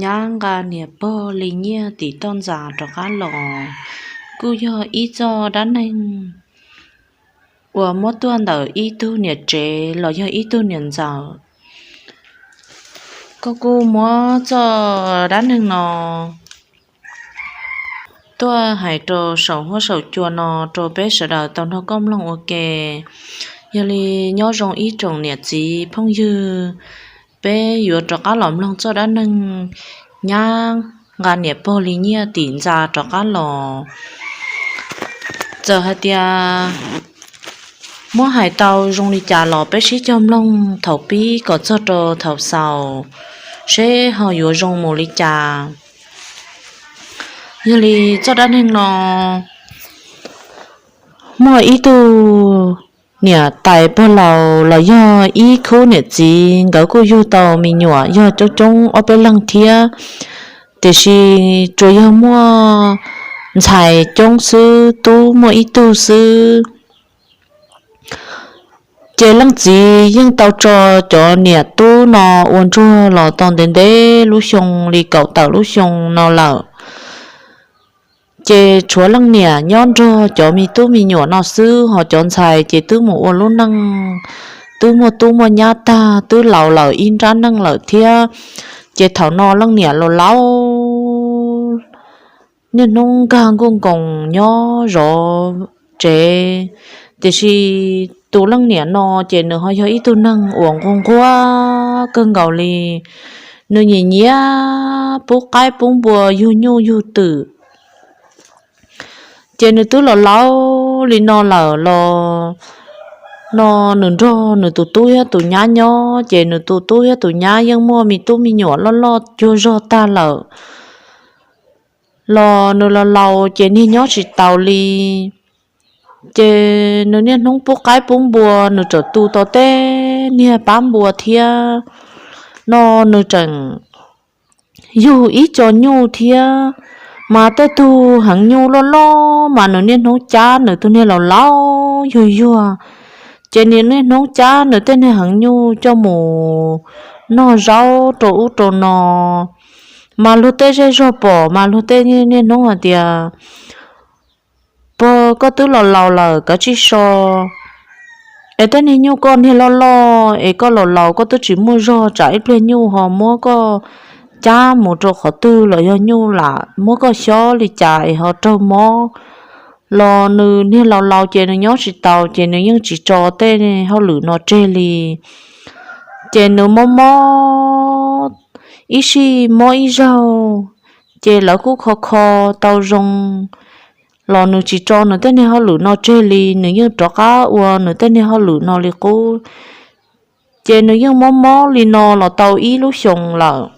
nyab nqa niam pog li nyiaj tim toj ntxas rov qab los, kuj yog ib txoj dab neeg uas muab tuaj ntawm ib tug niam tsev los yog ib tug niam ntxawm. Koj kuj muab txoj dab neeg no tuaj hais rau saum huab saum cua no rau peb sawv daws tau nrog koj mloog ua ke. Yog li nyob zoo ib tsoom niam txiv phooj ywg, peb yuav rov qab los mloog txoj dab neeg nyab nqa niam pog li nyiaj tim ntxa rov qab los. Txawm hais tias muab hais tau zoo li cas los peb sib cog mloog thaum pib kom txog rau thaum xaus, seb ho yuav zoo mus li cas. Yog li txoj dab neeg no muaj ib tug niam tais pog laus los yog ib khub niam txiv, nkawd kuj yug tau me nyuam yog coob coob ob peb leeg thiab, tiam sis tsuas yog muaj ntxhais coob xwb, tub muaj ib tug xwb. Ces leej txiv yeej tau tso cov niam tub no ua ntsuag los tau ntev ntev lub xyoo li kaum tawm lub xyoo no lawm. Ces tshuav leej niam nyob nrog cov me tub me nyuam no xwb, ho cov ntxhais ces twb mus ua lub neej, twb muaj tub muaj nyab tag, twb laus lawm ib nrab neej lawm thiab. Ces thaum no leej niam los laus, niaj hnub nkag nkuj nkoos nyob zov tsev, tiam sis tus leej niam no ces nws ho yog ib tug neeg uas nquag nquag kawg nkaus li. Nws nyiam nyiam pub qaib pub npua, yug nyuj yug twm. Ces nws twb los laus li no lawm los, no nws nrog nws tus tub thiab tus nyab nyob, ces nws tus tub thiab tus nyab yeej muaj me tub me nyuam loj loj cuag zog tag lawm. Los nws los laus ces niag nyob tsis taus li. Ces nws niaj hnub pub qaib pub npua, nws tseem tu tau tej niag pab npua thiab. No nws tseem yug ib co nyuj thiab, mas tej tug heev nyuj loj loj mas nws niaj hnub cab nws tus niag laus laus yuag yuag. Ces nws niaj hnub cab nws tej niag heev nyuj coj mus noj zaub rau ub rau no, mas luag tej zej zog pom mas luag tej niaj hnub hais tias, pog, koj twb los laus lawm kav tsij so, es tej niag nyuj koj niag loj loj es koj los laus koj twb tsis muaj zog, tsam ib pliag nyuj ho muab koj cab mus rau qhov twg los yog nyuj lam muab koj xyob li cas es ho raug mob. Los nws niag laus laus ces nws nyob tsis taus ces nws yeej tsis tso tej hauj lwm no tseg li. Ces nws mob mob ib sij mob ib zaug, ces lawv kuj kho kho tau zoo, los nws tsis tso nws tej niag hauj lwm no tseg li, nws yeej rov qab ua nws tej niag hauj lwm no li qub. Ces nws yeej mob mob li no los tau ib lub xyoos lawm.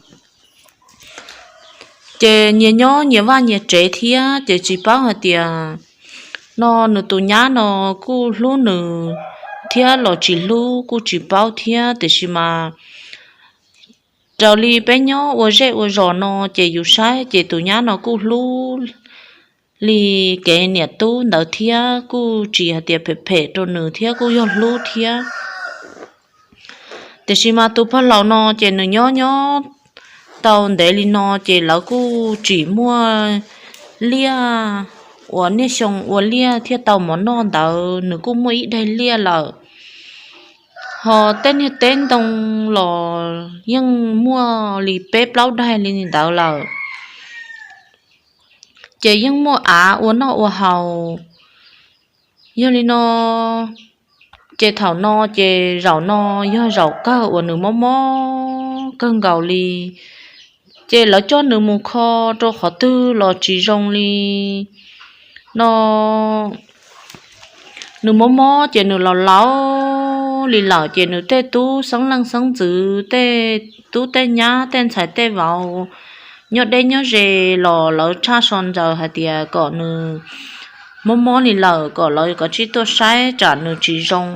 Ces nyias nyob nyias vaj nyias tsev thiab, ces tsis paub hais tias no nws tus nyab no kuj hlub nws thiab los tsis hlub kuj tsis paub thiab, tiam sis mas raws li peb nyob ua zej ua zos no ces yus saib ces tus nyab no kuj hlub li kev niam tub ntawd thiab, kuj tsis hais tias phem phem rau nws thiab, kuj yog hlub thiab. Tiam sis mas tus pog laus no ces nws nyob nyob tau ntev li no ces lawv kuj tsim muaj liaj, uas niaj xyoo ua liaj thiaj tau mov noj ntawd nws kuj muaj ib daig liaj lawm. Ho tej niag teb ntoo los yeej muaj li peb plaub daig li ntawd lawm. Ces yeej muaj av ua noj ua haus. Yog li no, ces thaum no ces zaum no yog zaum kawg uas nws mob mob kawg nkaus li. Ces lawv coj nws mus kho rau qhov twg los tsis zoo li. No nws mob mob ces nws los laus li lawm, ces nws tej tub xeeb leej xeeb ntxwv, tej tub tej nyab, tej ntxhais tej vauv nyob deb nyob ze los lawv tshaj so ntsaws hais tias kom nws mob mob li lawm kom lawv kav tsij tuaj saib tsam nws tsis zoo.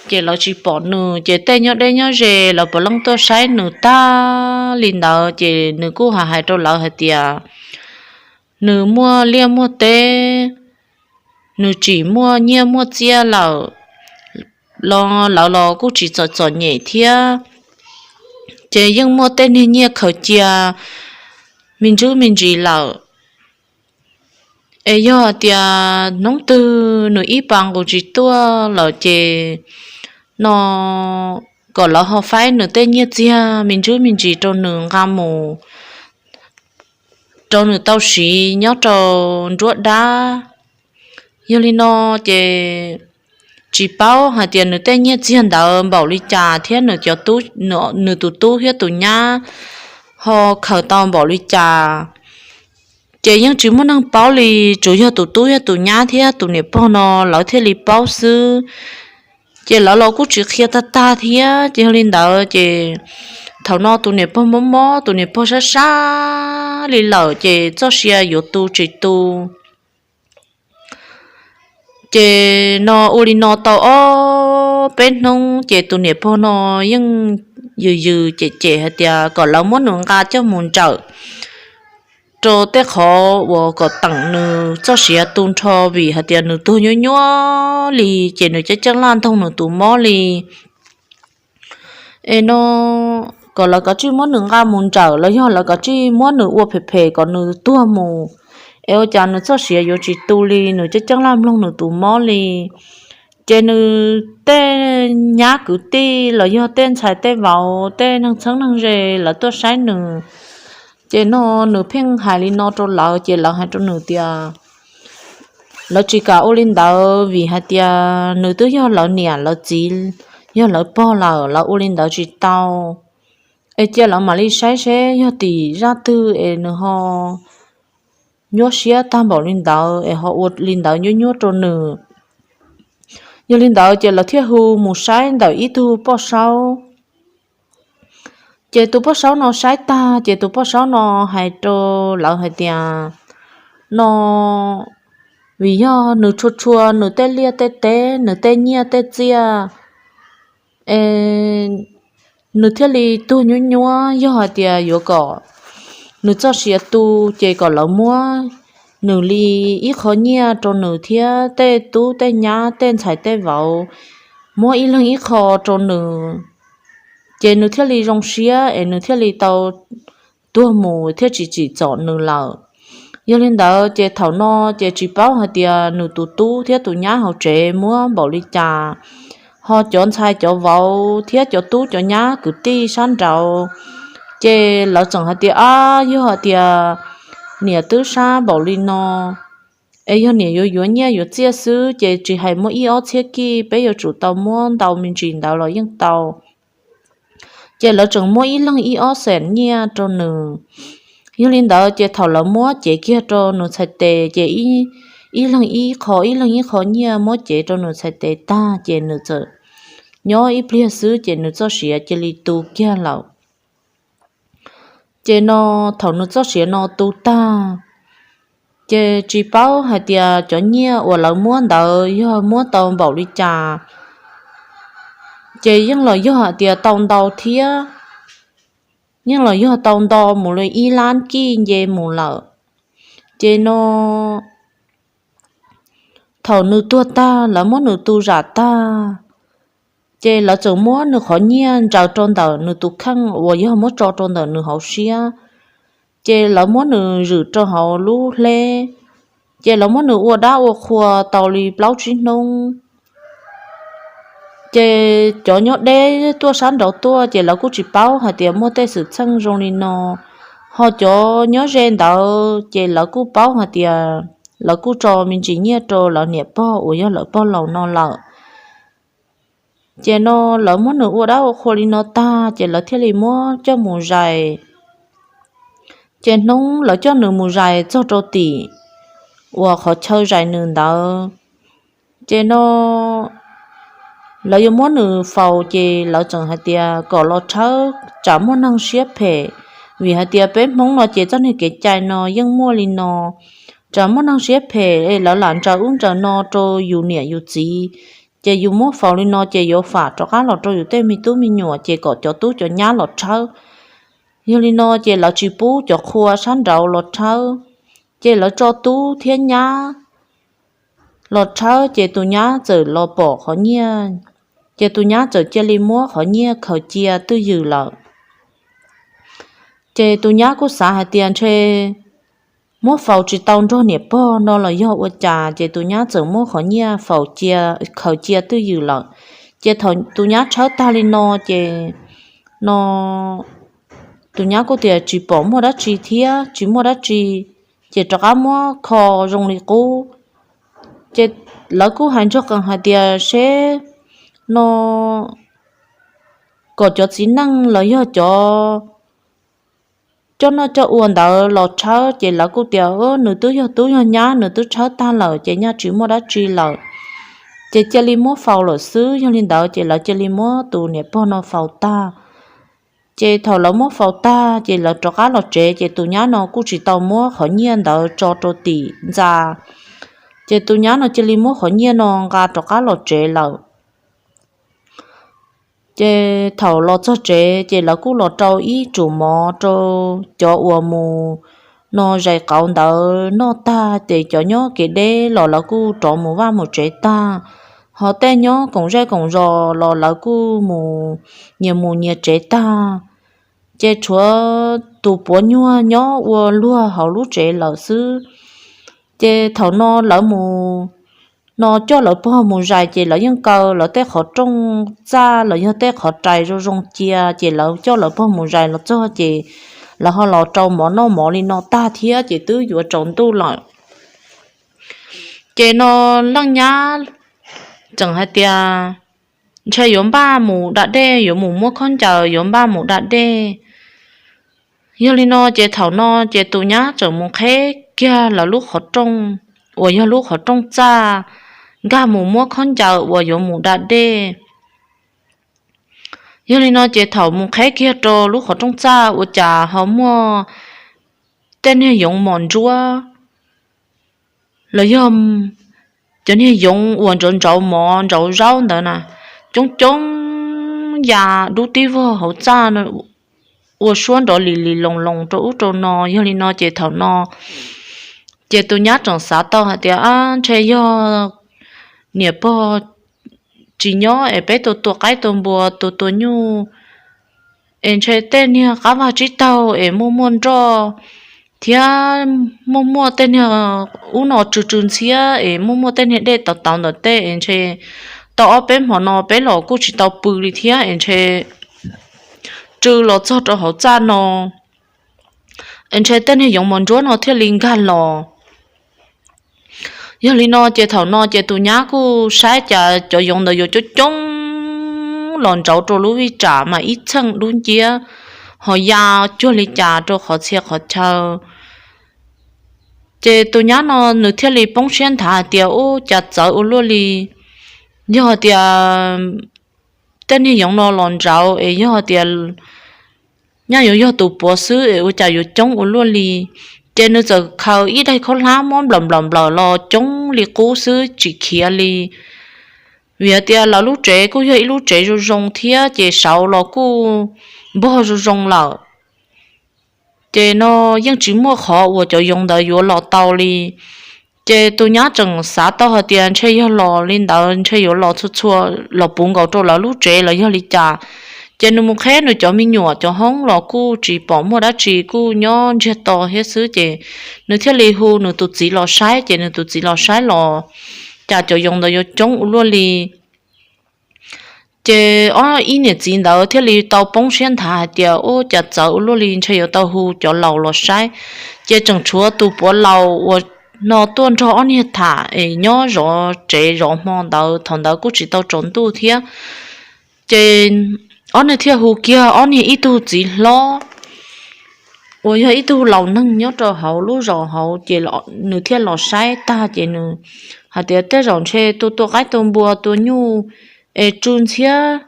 Ces lawv tsis pom nws, ces tej nyob deb nyob ze lawv puav leej tuaj saib nws tag li ntawd, ces nws kuj hais hais rau lawv hais tias nws muaj liaj muaj teb, nws tsim muaj nyiaj muaj txiaj lawm, los lawv los kuj tsis txom txom nyem thiab. ces yeej muaj tej niag nyiaj khaws cia me ntsuj me ntsis lawm. Es yog hais tias hnub twg nws ib pas nqus tsis tuaj lawm ces no kom lawv ho faib nws tej nyiaj txiag me ntsuj me ntsis rau nws nqa mus rau nws tau siv nyob rau nruab dab. Yog li no ces tsis paub hais tias nws tej nyiaj txiag ntawd npaum li cas thiab nws cov tub, nws tus tub thiab tus nyab ho khaws tau npaum li cas. Ces yeej tsis muaj neeg paub li, tsuas yog tus tub thiab tus nyab thiab tus niam pog no lawv thiaj li paub xwb. Ces lawv los kuj tsis qhia tag tag thiab, ces yog li ntawd ces thaum no tus niam pog mob mob, tus niam pog sab sab li lawm ces txoj sia yuav tu tsis tu. Ces no ua li no tau ob peb hnub ces tus niam pog no yeej yws yws cem cem hais tias kom lawv muab nws nqa coj mus ntsawm rau tej qhov uas kom teem nws txoj sia tu nrho, vim hais tias nws tuag nyuaj nyuaj li ces nws ceeb ceeb laj ntoog nws tus mob li. Es no kom lawv kav tsij muab nws nqa mus ntsawm los yog lawv kav tsij muab nws ua phem phem kom nws tuag mus, es ua cas nws txoj sia yuav tsis tu li, nws ceeb ceeb laj mloog nws tus mob li. Ces nws tej nyab kwv tij los yog tej ntxhais tej vauv tej neeg txheeb neeg ze lawv tuaj saib nws. Ces no nws pheej hais li no rau lawv, ces lawv hais rau nws tias lawv tsis kam ua li ntawd vim hais tias nws twb yog lawv niam lawv txiv, yog lawv pog lawm, lawv ua li ntawd tsis tau. Es cia lawv mam li saib seb yog tim zaj twg es nws ho nyuaj siab tag npaum li ntawd es ho ua li ntawd nyuaj nyuaj rau nws. Yog li ntawd ces lawv thiaj hu mus saib ntawm ib tug poj saub. Ces tus poj saub no saib tag ces tus poj saub no hais rau lawv hais tias no vim yog nws tshua tshua nws tej liaj tej teb, nws tej nyiaj tej txiaj, nws thiaj li tuag nyuaj nyuaj. Yog hais tias yuav kom nws txoj sia tu ces kom lawv muab nws li ib qho nyiaj rau nws thiab tej tub tej nyab tej ntxhais tej vauv, muab ib leeg ib qho rau nws, ces nws thiaj li zoo siab es nws thiaj li tau tuag mus thiaj tsis tsim txom nws lawm. Yog li ntawd ces thaum no ces tsis paub hais tias nws tus tub thiab tus nyab hauv tsev muab npaum li cas, ho cov ntxhais cov vauv thiab cov tub cov nyab kwv tij sab nraud, ces lawv tseem hais tias ab yog hais tias niam twb sab npaum li no es yog niam yuav yuav nyiaj yuav txiaj xwb ces tsis hais muaj ib ob txhiab kij peb yuav tsum tau muab ntau me ntsis ntawd los yeej tau. Ces lawv tseem muab ib leeg ib ob xees nyiaj rau nws. Yog li ntawd ces thaum lawv muab cev kiag rau nws txhais tes ces ib leeg ib qho ib leeg ib qho nyiaj muab cev rau nws txhais tes tag ces nws txawm nyob ib pliag xwb ces nws txoj sia cia li tu kiag lawm. Ces no thaum nws txoj sia no tu tag, ces tsis paub hais tias cov nyiaj uas lawv muab ntawd yog muab tau npaum li cas, ces yeej los yog hais tias tau ntau thiab, yeej los yog tau nto mus li ib lab kij nce mus lawm. Ces no thaum nws tuag tag lawv muab nws tu zam tag, ces lawv txawm muab nws qhov nyiaj ntsaws rau ntawm nws tus kheej uas yog muab tso rau ntawm nws hauv siab, ces lawv muab nws zwm rau hauv lub hleb, ces lawv muab nws ua dab ua qhua tau li plaub tsib hnub. Ces cov nyob deb tuaj sab nraud tuaj ces lawv kuj tsis paub hais tias muaj tej xwm txheej zoo li no, ho cov nyob ze ntawd ces lawv kuj paub hais tias lawv kuj tso me ntsis nyiaj rau lawv niam pog uas yog lawv pog laus no lawm. Ces no lawv muab nws ua dab ua qhua li no tag ces lawv thiaj li muab coj mus zais. Ces hnub lawv coj nws mus zais txog rau tim uas qhov chaw zais nws ntawd, ces no lawv yuav muab nws faus ces lawv tseem hais tias kom los tshawb tsam muaj neeg siab phem, vim hais tias peb Hmoob no ces txoj niag kev cai no yeej muaj li no, tsam muaj neeg siab phem es lawv lam ntsaws ub ntsaws no rau yus niam yus txiv, ces yus muab faus li no ces yuav fam rov qab los rau yus tej me tub me nyuam ces kom cov tub cov nyab los tshawb. Yog li no ces lawv tsis pub cov qhua sab nraud los tshawb, ces lawv tso tub thiab nyab los tshawb ces tus nyab txawm los pom qhov nyiaj, ces tus nyab txawm cia li muab qhov nyiaj khaws cia twj ywm lawm. Ces tus nyab kuj xav hais tias ntshe muab faus tsis tau nrog niam pog no los yog ua cas, ces tus nyab txawm muab qhov nyiaj faus cia, khaws cia twj ywm lawm. Ces thaum tus nyab tshawb tag li no ces no tus nyab kuj tias tsis pom muaj dab tsi thiab tsis muaj dab tsi, ces rov qab muab kho zoo li qub. Ces lawv kuj hais nrog qees hais tias seb no kom cov txiv neej los yog cov coj noj coj ua ntawd los tshawb, ces lawv kuj tias nws twb yog tub yog nyab, nws twb tshawb tag lawm ces nyaj tsis muaj dab tsi lawm, ces cia li muab faus lawm xwb. Yog li ntawd ces lawv cia li muab tus niam pog no faus tag. Ces thaum lawv muab faus tag ces lawv rov qab los tsev, ces tus nyab no kuj tsis tau muab qhov nyiaj ntawd tso rau tim ntxa. Ces tus nyab no cia li muab qhov nyiaj no nqa rov qab los tsev lawm. Ces thaum los txog tsev ces lawv kuj los rau ib tsum mov rau cov uas mus no zais qauv ntawd noj tag, ces cov nyob kev deb los lawv kuj rov mus vaj mus tsev tag. Ho tej nyob koom zej koom zos los lawv kuj mus nyias mus nyias tsev tag. Ces tshuav tus puav nyuag nyob ua luag hauv lub tsev lawm xwb. Ces thaum no lawv mus no coj lawv pog mus zais, ces lawv yeej kaw lawv tej qhov rooj txaj los yog tej qhov rais zoo zoo cia, ces lawv coj lawv pog mus zais los txog ces lawv ho los rau mov noj mov li no tag thiab ces twb yuav tsaus ntuj lawm. Ces no leej nyab tseem hais tias ntshe yuav npaj mus da dej, yuav mus muab khaub ncaws, yuav npaj mus da dej. Yog li no ces thaum no ces tus nyab tseem mus qheb kiag lawv lub qhov rooj uas yog lub qhov rooj txaj, nkag mus muab khaub ncaws uas yuav mus da dej. Yog li no ces thaum mus qheb kiag rau lub qhov rooj txaj ua cas ho muaj tej niag yoov mos ntsuab los yog cov niag yoov uas ntsauv ntsauv mov ntsauv zaub ntawd na, coob coob ya dub tib vog hauv txaj no, ua suab nrov li li loos loos rau ub rau no. Yog li no ces thaum no ces tus nyab tseem xav tau hais tias ntshe yog niam pog tsis nyob es peb tua tua qaib tua npua tua tua nyuj es ntshe tej niag qab vag tsib taug es muaj muaj nroj thiab muaj muaj tej niag ub no tsw tsw ntxhiab es muaj muaj tej niag dej tauv tauv ntawm tej es ntshe tau ob peb hmo no peb los kuj tsis tau pw li thiab es ntshe tsw los txog rau hauv txaj no es ntshe tej niag yoov mos ntsuab no thiaj li nkag los. Yog li no ces thaum no ces tus nyab kuj saib cas cov yoov ntawd yuav coob coob los ntsauv rau lub vij tsam mas ib txheej dub nciab ho ya cuag li cas rau qhov txhia qhov chaw. Ces tus nyab no nws thiaj li poob siab nthav hais tias ub cas txawv ua luaj li, yog tias tej niag yoov no los ntsauv es yog tias nyaj yuav yog tus puav xwb es ua cas yuav coob ua luaj li. Ces nws txawm khaws ib daig khaub hlab muab nplawm nplawm nplawm los coob li qub xwb tsis khiav li. Vim hais tias lawv lub tsev kuj yog ib lub tsev zoo zoo thiab ces saud los kuj npog zoo zoo lawm. Ces no yeej tsis muaj qhov uas cov yoov ntawd yuav los tau li. Ces tus nyab tseem xav tau hais tias ntshe yog los li ntawd ntshe yuav los txhua txhua los puv nkaus rau lawv lub tsev los yog li cas. Ces nws mus qheb nws cov me nyuam cov hoob los kuj tsis pom muaj dab tsi, kuj nyob ntsiag to thiab xwb. Ces nws thiaj li hu nws tus txiv los saib, ces nws tus txiv los saib los cas cov yoov ntawd yuav coob ua luaj li. Ces ob ib niam txiv ntawd thiaj li tau poob siab nthav hais tias ub cas txawv ua luaj li, ntshe yuav tau hu cov laus los saib. Ces tseem tshuav tus puav laus uas no tuaj nrog ob niag tham es nyob zov tsev zov hmo ntawd, thaum ntawd kuj tsis tau tsaus ntuj thiab. Ces ob niag thiaj hu kiag ob niag ib tug txiv hlob uas yog ib tug laus neeg nyob rau hauv lub zos hauv, ces nws thiaj los saib tag ces nws hais tias tej zaum ntshe tua tua qaib tua npua tua nyuj es tsw ntxhiab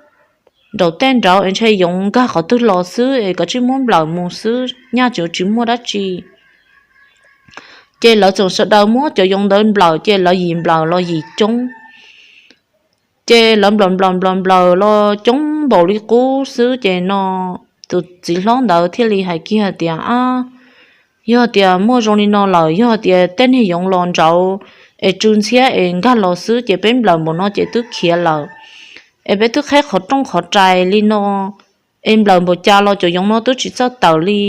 nraum tej nraud es ntshe yoov nkag qhov twg los xwb es koj tsij muab nplawm mus xwb, nyaj tsis tsis muaj dab tsi. Ces lawv txawm sawv daws muab cov yoov ntawd nplawm, ces lawv yim nplawm los yim coob. Ces lawv nplawm nplawm nplawm nplawm los coob npaum li qub xwb, ces no tus txiv hlob ntawd thiaj li hais kiag tias, ab, yog tias muaj zoo li no lawm, yog tias tej niag yoov los ntsauv es tsw ntxhiab es nkag los xwb, ces peb nplawm npaum no ces twb khiav lawm. Es peb twb qheb qhov rooj qhov rais li no, es nplawm npaum cas los cov yoov no twb tsis txawj tawm li.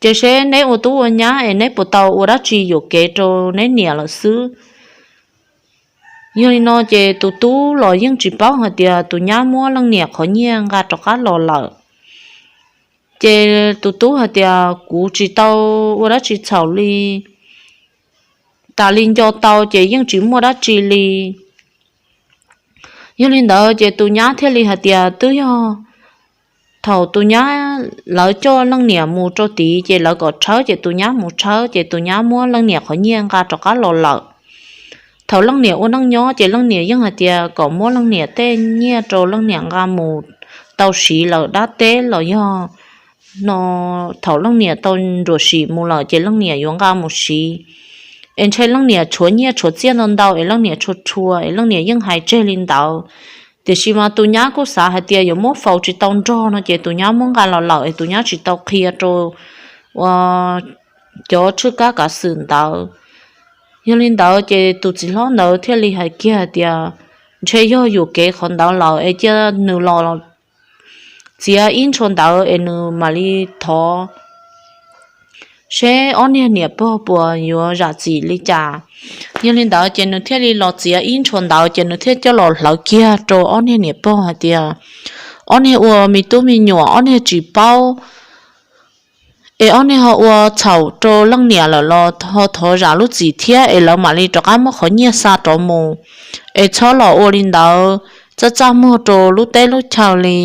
ces seb neb ua tub ua nyab es neb puas tau ua dab tsi yuam kev rau neb niam lawm xwb. Yog li no ces tus tub los yeej tsis paub hais tias tus nyab muab leej niam qhov nyiaj nqa rov qab los lawm. Ces tus tub hais tias, kuv tsis tau ua dab tsi txhaum li, tas li nco tau ces yeej tsis muaj dab tsi li. Yog li ntawd ces tus nyab thiaj li hais tias twb yog thaum tus nyab, lawv coj leej niam mus rau tid ces lawv kom tshawb ces tus nyab mus tshawb ces tus nyab muab leej niam qhov nyiaj nqa rov qab los lawm. Thaum leej niam ua neej nyob ces leej niam yeej hais tias kom muab leej niam tej nyiaj rau leej niam nqa mus tau siv lawm dab teb los yog no, thaum leej niam tau nruam sim mus lawm ces leej niam yuav nqa mus siv, es ntshe leej niam tshuav nyiaj tshuav txiaj ntau ntau es leej niam tshua tshua es leej niam yeej hais tseg li ntawd. Tiam sis mas tus nyab kuj xav hais tias yuav muab faus tsis tau nrog no ces tus nyab muab nqa los lawm es tus nyab tsis tau qhia rau ua cov tshwj kab kav xwm ntawd. Yog li ntawd ces tus txiv hlob ntawd thiaj li hais kiag tias ntshe yog yuam kev qhov ntawd lawm es cia nws los txiav ib ntsho ntawd es nws mam li thov seb ob niag niam pog puas yuav zam txim li cas. Yog li ntawd ces nws thiaj li los txiav ib ntsho ntawd ces nws thiaj coj los hlawv kiag rau ob niag niam pog hais tias ob niag ua me tub me nyuam ob niag tsis paub, es ob niag ho ua txhaum rau leej niam lawm los ho thov zam lub txim thiab es lawv mam li rov qab muab qhov nyiaj xa rov mus, es txhob los ua li ntawd txaj txaj muag rau lub teb lub chaw li.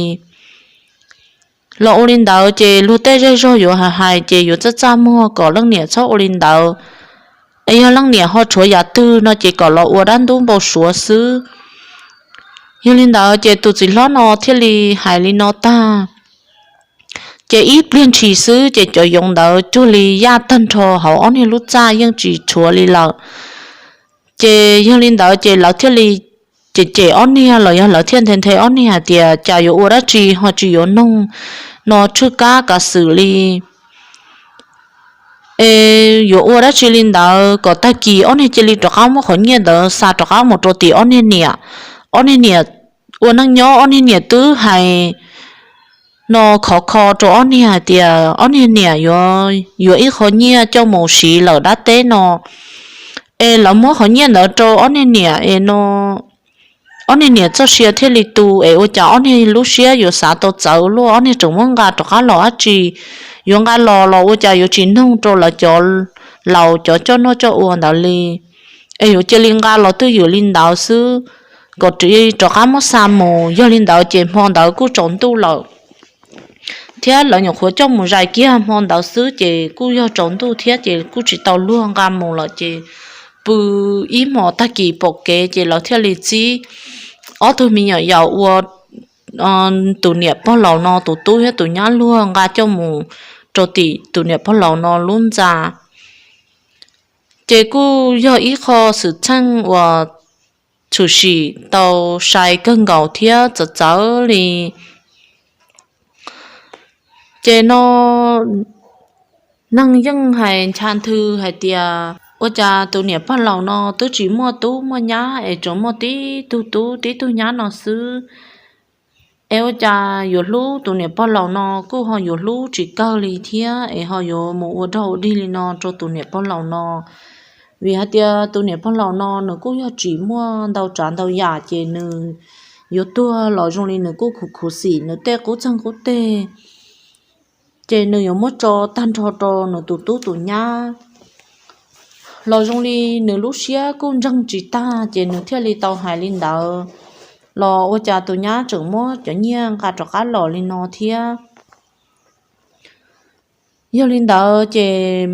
Los ua li ntawd ces luag tej zej zog yuav hais hais ces yuav txaj txaj muag kom leej niam txhob ua li ntawd. Es yog leej niam ho tshuav yam twg no ces kom los ua dab ntub npau suav xwb. Yog li ntawd ces tus txiv hlob no thiaj li hais li no tag, ces ib pliag ntshis xwb ces cov yoov ntawd cuag li yaj tag nrho hauv ob niag lub txaj yeej tsis tshuav li lawm. Ces yog li ntawd ces lawv thiaj li cem cem ob niag los yog lawv thiaj nthe nthe ob niag hais tias cas yuav ua dab tsi ho tsis yuav noog no tshwj kab kav xwm li. Es yuav ua dab tsi li ntawd kom tag kis ob niag cia li rov qab muab qhov nyiaj ntawd xa rov qab mus rau tim ob niag niam. Ob niag niam ua neej nyob ob niag niam twb hais no khov kho rau ob niag hais tias ob niag niam yuav yuav ib qho nyiaj coj mus siv lawm dab teb no. Es lawv muab qhov nyiaj ntawd rau ob niag niam es no ob niag niam txoj sia thiaj li tu es ua cas ob niag lub siab yuav xav tau txawv luaj, ob niag tseem muab nqa rov qab los dab tsi, yuav nqa los los ua cas yuav tsis noog rau lawv cov laus cov coj noj coj ua ntawd li, es yuav cia li nqa los twj ywm li ntawd xwb kom rov qab muab xa mus. Yog li ntawd ces hmo ntawd kuj tsaus ntuj lawm thiab lawv nyuam qhuav coj mus zais kiag hmo ntawd xwb ces kuj yog tsaus ntuj thiab ces kuj tsis tau luag nqa mus lawm ces pw ib hmos tag kis pom kev ces lawv thiaj li txib ob tug me nyuam yaus ua tus niam pog laus no tus tub thiab tus nyab luag nqa coj mus rau tim tus niam pog laus no lub ntxa. Ces kuj yog ib qho xwm txheej uas tshwm sim tau sai kawg nkaus thiab txawv txawv li. Ces no neeg yeej hais ncha nthwv hais tias ua cas tus niam pog laus no twb tsis muaj tub muaj nyab es tsuas muaj tib tug tub tib tug nyab no xwb. Es ua cas yuav hlub tus niam pog laus no kuj ho yuav hlub tsis kawg li thiab es ho yuav mus ua rag ua dig li no rau tus niam pog laus no. Vim hais tias tus niam pog laus no nws kuj yog tsis muaj ntau tsav ntau yam ces nws yuav tuag los zoo li nws kuj khuv khuv xim nws tej qub txeeg qub teg, ces nws yuav muab tso tag nrho rau nws tus tub tus nyab. Los zoo li nws lub siab kuj ntseeg tsis tag ces nws thiaj li tau hais li ntawd, los ua cas tus nyab tseem muab cov nyiaj nqa rov qab los li no thiab. Yog li ntawd ces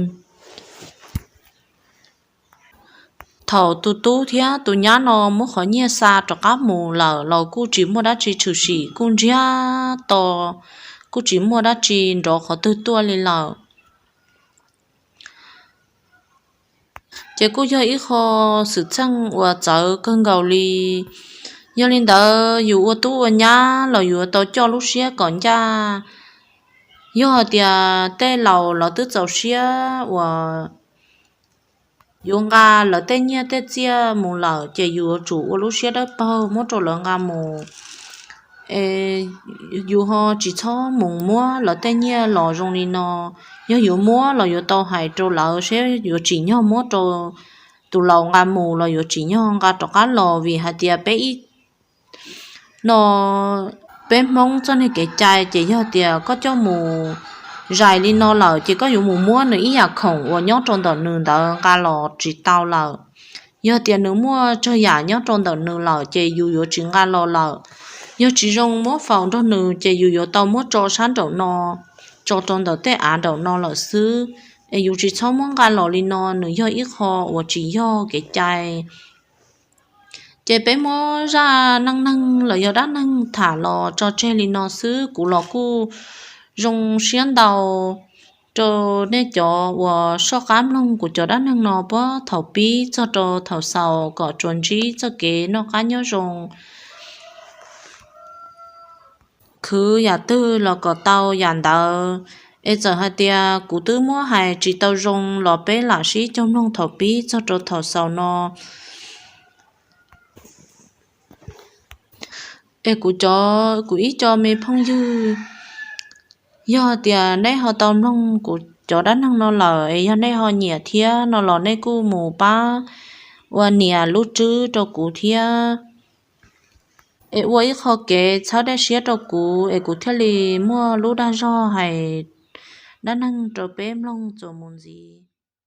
thaum tus tub thiab tus nyab no muab qhov nyiaj xa rov qab mus lawm los kuj tsis muaj dab tsi tshwm sim, kuj ntsiag to, kuj tsis muaj dab tsi nrov qhov twg tuaj li lawm. Ces kuj yog ib qho xwm txheej uas txawv kawg nkaus li. Yog li ntawd yus ua tub ua nyab los yuav tau coj lub siab kom ncaj. Yog hais tias tej laus lawv twb txaus siab uas yuav nqa lawv tej nyiaj tej txiaj mus lawm ces yus yuav tsum ua lub siab dawb paug muab rau lawv nqa mus. Es yus ho tsis txhob mus muab lawv tej nyiaj los zoo li no. Yog yuav muab los yuav tau hais rau lawv seb yuav tsim nyog muab rau tus laus nqa mus los yuav tsim nyog nqa rov qab los, vim hais tias peb ib no peb Hmoob txoj niag kev cai ces yog tias koj coj mus zais li no lawm ces koj yuav mus muab nws ib yam khoom uas nyob rau ntawm nws ntawd nqa los tsis tau lawm. Yog tias nws muaj tsawg yam nyob rau ntawm nws lawm ces yus yuav tsis nqa los lawm. Yog tsis zoo muab faus nrog nws ces yus yuav tau muab tso sab nraum no, tso rau ntawm tej av nraum no lawm xwb. Es yus tsis txhob muab nqa los li no, nws yog ib qho uas tsis yog kev cai. Ces peb muab zaj neej neeg los yog dab neeg tham los tso tseg li no xwb. Kuv los kuj zoo siab ntau rau nej cov uas soj qab mloog kuv cov dab neeg no puag thaum pib txog rau thaum xaus kom tsuas ntsib txoj kev noj qab nyob zoo, khwv yam twg los kom tau yam ntawd. Es txawm hais tias kuv twb muab hais tsis tau zoo los peb lam sib cog mloog thaum pib txog rau thaum xaus no. Es kuv cov, kuv ib co me phooj ywg, yog tias neb ho tau mloog kuv cov dab neeg no lawm es yog nej ho nyiam thiab no los nej kuj mus pab ua nias lub tswb rau kuv thiab. Es ua ib qho kev txhawb dej siab rau kuv es kuv thiaj li muaj lub dag zog hais dab neeg rau peb mloog txuas mus ntxiv.